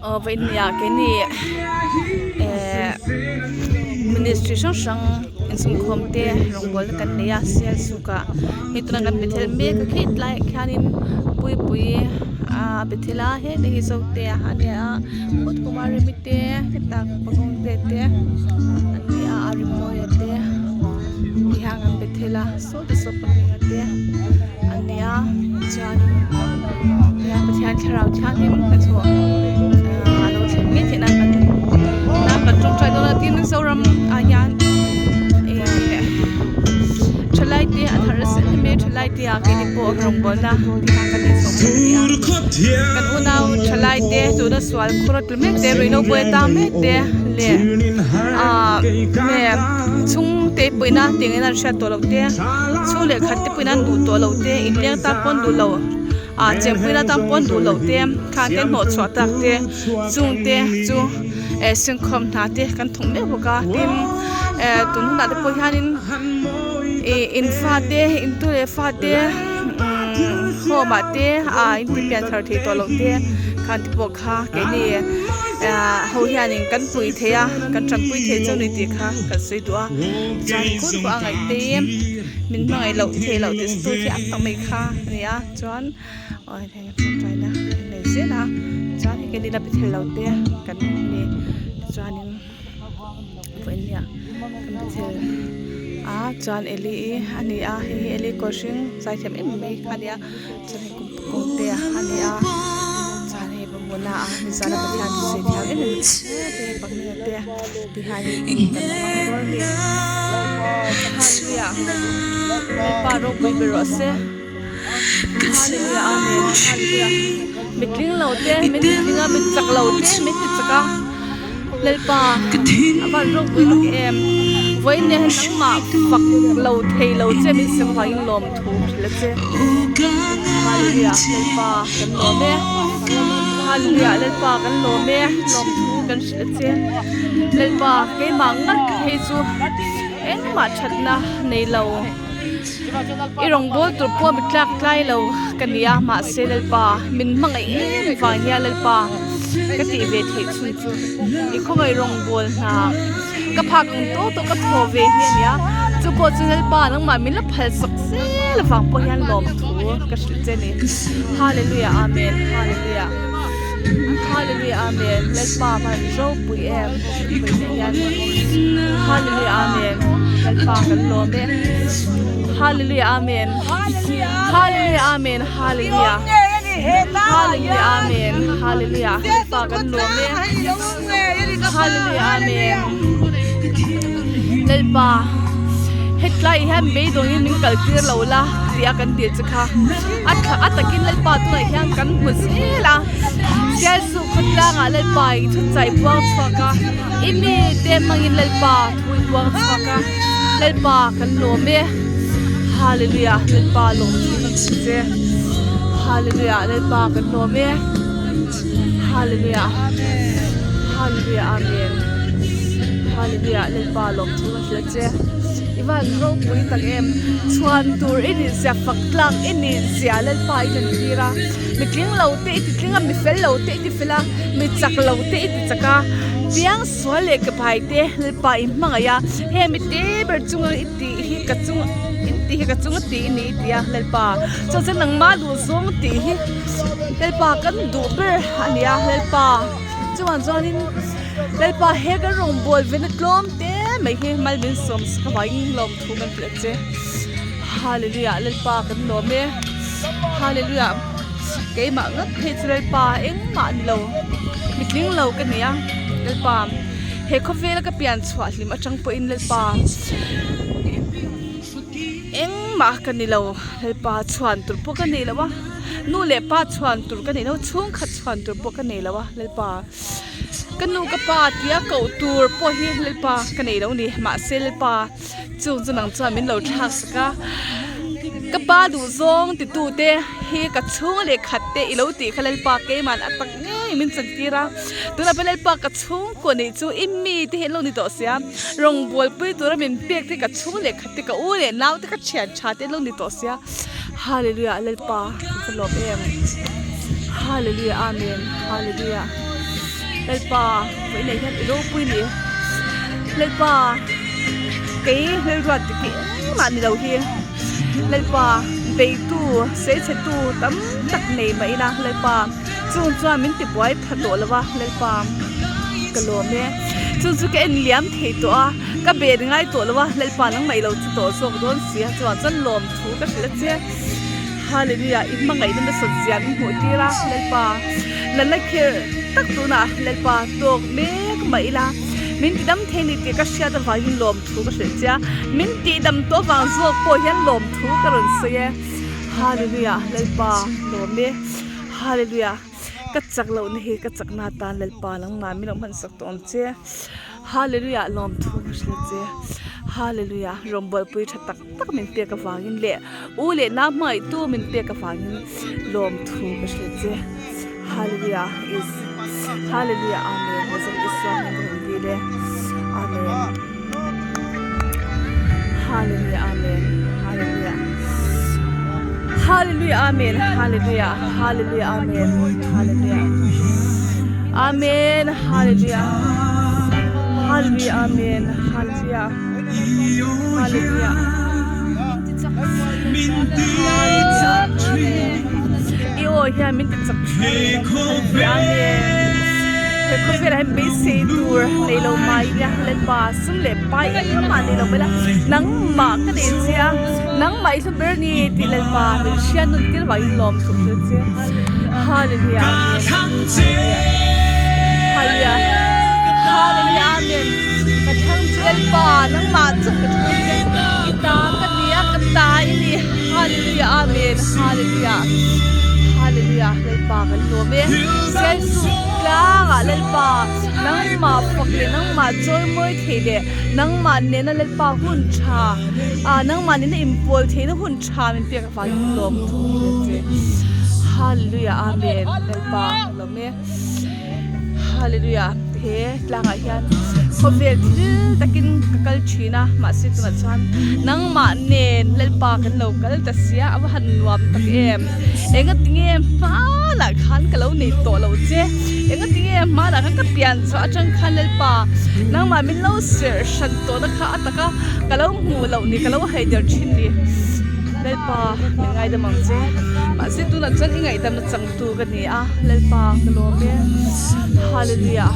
Aw vawinia keini ehh ministry hrang hrang insumkhawm te rawngbawlna kan nei a sialsuk ah hei tuna kan bethel mek a khi tlaiah khianin puipui a bethel a hete hi zote a ania khawtkhuma remi te hetah pangte te an ni a a rimawia te tihian an bethel a. Saw te saw pahnih te an ni a chuanin tihian Pathian thlarau thianghlim hnathawh ahh a lo thlen ngei theih nan kan nan kan tawngtai dawn a tin Mizoram ah hian ehh thalai te an harh nasa em em mai a thalai te ah keini pawh rawngbawlna ti khan kan inchhawm bawk a ni a kan unau thalai te tuna sual khur a tlu mek te ruihhlo buai a tang mek te leh ahh nge. Chhungte puihna tih ngaihna an hriat tawh loh te, chhung leh khat te puihna an duh tawh loh te, inleng tan pawn duh loh ah chenpuina tan pawn duh loh te khang te hnawh chhuah tak te chung te chu eh sinkhawm hna te kan thawk mek bawk a tin eh tun hunah te pawh hianin ih in fate in tu leh fate umm home ah te ah in ti pian thar thei tawh loh te khang te pawh kha keini ah ho hianin kan pui thei a kan tanpui thei chu ni tih kha kan sawi duh a chuan khur pawh a ngaih te min hmangaih loh theih loh tih chu hi ang tak mai kha a ni a chuan aw hei tawngtaina an nei zel a chuan hei keini la bethel lo te kan ni tichuanin vawiin nia kan bethel a chuan Eli a ni a hei hi Eli kawr hring zaithiam em mai kha a ni a chuan hei kum kawngte a ni a chuan hei Bawmuna a nizan a Pathian thu sawi thiam em em te paknei te ti hian in kan hmang dawn a ni Hallelujah Lalpa ropui ber rawh se Hallelujah Amen Hallelujah mi tling lo te min ti tling a mi chak lo te min ti chak a Lalpa a van ropui tak em vawiin nen hian nangmah fak lo thei lo che min sem avangin lawm thu hrilh a che Hallelujah Lalpa kan lawm e Hallelujah Lalpa kan lawm e lawm thu kan hrilh a che Lalpa keimah ngat phei chu engmah thatna nei lo i rawngbâwl tur pawh mi tlak tlai lo ka ni a mahse Lalpa min hmangaih em vang hian Lalpa ka tih ve theih chhun chu i khawngaih rawngbâwl hna ka phak ang tawk tawk ka thaw ve hi a ni a chu pawh chu Lalpa nangmah min la phal sak zel avang pawh hian lawmthu ka hrilh che a ni Hallelujah Amen Hallelujah Hallelujah Amen Lalpa van ropui em vawiin hian Hallelujah Amen Lalpa kan lawm e Hallelujah Amen Hallelujah Amen Hallelujah Hallelujah Amen Hallelujah Lalpa kan lawm e Hallelujah Amen Lalpa hetlai hian beidawngin min kal tir lo la tih a kan tih che kha a thla a takin Lalpa tunah hian kan hmu zel a Sialsuh khawtlangah Lalpa i thu chai buang chhuak a i mi te hmangin Lalpa thu i buang chhuak a Lalpa kan lawm e Hallelujah Lalpa lawm thu kan hmu che Hallelujah Lalpa kan lawm e. Hallelujah Hallelujah Amen Hallelujah Lalpa lawm thu ka hrilh a che i van ropui tak em chhuan tur i nih zia fak tlak i nih zia Lalpa i rawn tir a mi tling lo te i ti tling a mi fel lo te i ti fel a mi chak lo te i ti chak a piang sual leh ka bhai te Lalpa i hmangaih a heng mi te ber chunga i tih hi ka chung in tih hi ka chunga tih i ni i ti a Lalpa chuan chuan nangmah duh zawng tih hi. Lalpa kan duh ber a ni a Lalpa chuan chuanin Lalpa he kan rawngbâwl vena tlâwm te mai hi mal min sawm sak avângin lawm thu kan hrilh a che Hallelujah Lalpa kan lâwm e Hallelujah keimah ngat phei chu Lalpa engmah a ni lo mitling lo ka ni a Lalpa he khawvêla ka pian chhuah hlim aṭang pawhin Lalpa Engmah ka ni lo, Lalpa chhuan tur pawh ka nei lo a, nu leh pa chhuan tur ka nei lo, chhungkhat chhuan tur pawh ka nei lo a, Lalpa ka nu ka pa tia koh tur pawh hi Lalpa ka nei lo ni, mahse Lalpa chung chu nang chuan min lo thlak sak a, ka pa duhzawng titu te hi ka chhung leh khat te i lo tih kha Lalpa keiman a tak ngei min chantir a, tunah pawh Lalpa ka chhungkaw nih chu i mi te hi an lo ni tawh sia, rawngbawlpui tura min pek te ka chhung leh khat. Te ka u leh nau te ka thian tha te an lo ni tawh sia Lalpa vawiin ah hian i ropui ni Lalpa kei hmelruat te khi engmah ni lo hi Lalpa beitu sei chhe tu tam tak nei mah ila Lalpa chung chuan min ti buai pha tawh lo a Lalpa ka lawm e chu chu ka en liam thei tawh a ka bet ngai tawh lo a Lalpa nangmah i lo thi tawh zawk dawn si a chuan chuan lawm thu ka hrilh a che. Hallelujah i hmangaihna nasat zia min hmuh tir a Lalpa lalna khirh tak tunah Lalpa tawk mek mah ila min ti dam thei ni tih ka hriat avangin lawmthu ka hrilh che a min tih dam tawh avang zawk pawh hian lawmthu ka rawn sawi e Hallelujah Lalpa lawm e Hallelujah ka chak lohna hi ka chakna atan Lalpa nangmah min lo hmansak tawh ang che Hallelujah lawmthu ka hrilh che Hallelujah rawngbawlpui tha tak tak min pek avangin leh u leh nau hmangaihtu min pek avangin lawmthu ka hrilh che Hallelujah is Hallelujah Amen Nazareth Isua hming ka rawn dil e Amen Hallelujah Amen Hallelujah Hallelujah Amen Hallelujah Hallelujah Amen Hallelujah Amen Hallelujah Hallelujah Amen Hallelujah Hallelujah I aw hian min ti chak thin Hallelujah Amen He khawvelah hian beisei tur nei lo mai ila Lalpa sum leh pai engmah nei lo mai la nangmah ka nei che a nangmah i hlu ber ni tih Lalpa min hriat nun tir vangin lawm thuk thil che Hallelujah Amen Hallelujah Hallelujah Amen. Ka thlang chu Lalpa nangmah chu ka thlang che i ta ka ni a ka ta i ni Hallelujah Amen Hallelujah Hallelujah Lalpa kan lawm e Siaisuk tlangah Lalpa nangmah fak leh nangmah chawimawi thei leh nangmah nena Lalpa hun tha ah nangmah nena inpawl theihna hun tha min pek avangin lawm thu che Hallelujah Amen Lalpa ka lawm e. Hallelujah he tlangah hian khawvel thil takin ka kal thin a mahse tunah chuan nangmah nen Lalpa kan lo kal ta sia a va han nuam tak em enga tinge hmanah khan ka lo nei tawh lo che enga tinge hmanah khan ka pian chhuah atang khan Lalpa nangmah min lo serh hran tawhna kha a taka ka lo hmuh loh ni ka lo haider thin ni Lalpa min ngaidam ang che mahse tunah chuan i ngaihdamna chang Tu ka ni a Lalpa ka lawm e Hallelujah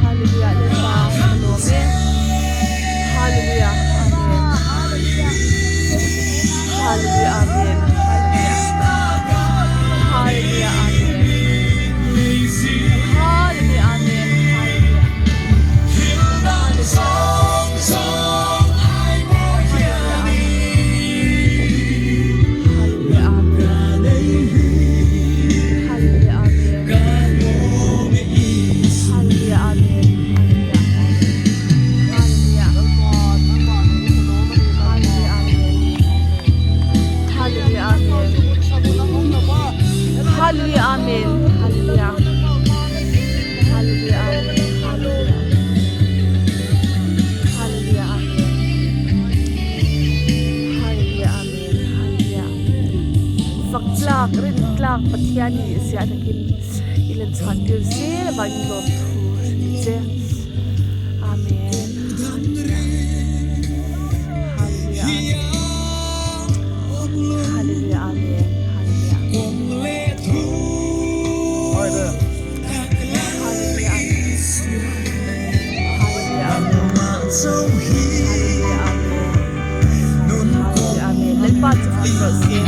Hallelujah Lalpa ka lawm e Hallelujah Amen Hallelujah Amen Hallelujah Amen Hallelujah Amen Fak tlak rin tlak Pathian i nih zia takin i lan chhuan tir zel avangin lawm thu hrilh che. Amen. Hallelujah. Hallelujah. Amen. Hallelujah. Hallelujah. Hallelujah. Hallelujah. Amen. Amen. Lalpa chu fak rawh se.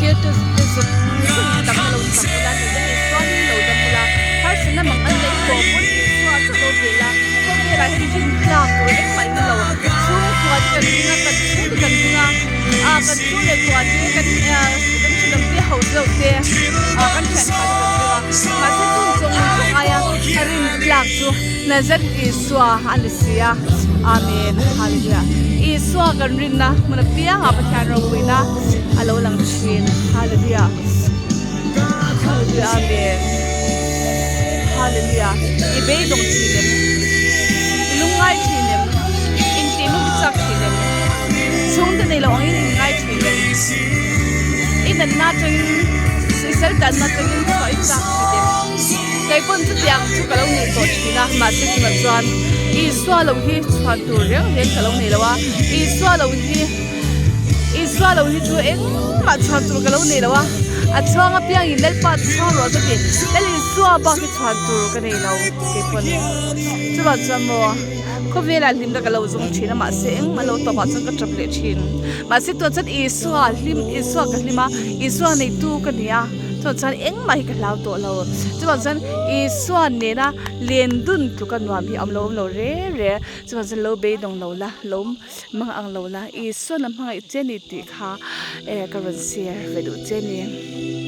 Thil te te zuk zuk tam na lo tam ula ni deuh e chuanin lo dam ula harsatna mang an neih tawh pawn Isua chu lo ve la khawvelah hian rin tlak tur engmah in lo chhungkua te kan ring a kan chhung te kan ring a ah kan chhung leh kua te kan kan thenawm te ho deuh te ah kan thian tha te kan ring a mahse chung zawng zawng aia a rin tlak chu Nazareth Isua a ni si a Amen Hallelujah Isua kan rinna hmun apiangah Pathian ropuina a lo lang thin Hallelujah Hallelujah Amen Hallelujah I beidawng thin em I lungngai thin em Intihnu i chak thin em Chhungte nei lo angin in ngai thin em I natna atangin I sal tanna atangin chhuah i chak thin em. Kei pawn chutiang chu ka lo nei tawh thin a, mahse tunah chuan Isua lo hi chhuan tur reng reng ka lo nei lo a, Isua lo hi Isua lo hi chu engmah chhuan tur ka lo nei lo a, a chhuang apiangin Lalpa chu chhuang rawh ka ti, Lal Isua bak hi chhuan tur ka nei lo kei pawn chuvang chuan maw khawvelah hlimna ka lo zawng thin a mahse engmah lo tawpah chuan ka tap leh thin mahse tunah chuan Isua hlim Isua ka hlim a Isua neitu ka ni a. Chuan chuan engmah hi ka hlau tawh lo. Chuvang chuan Isua nena len dun tluka nuam hi a awm lo awm lo re re. Chuvang chuan lo beidawng lo la, lo hmang ang lo la, Isuan a hmangaih che ni tih kha eh ka rawn share ve duh che ni.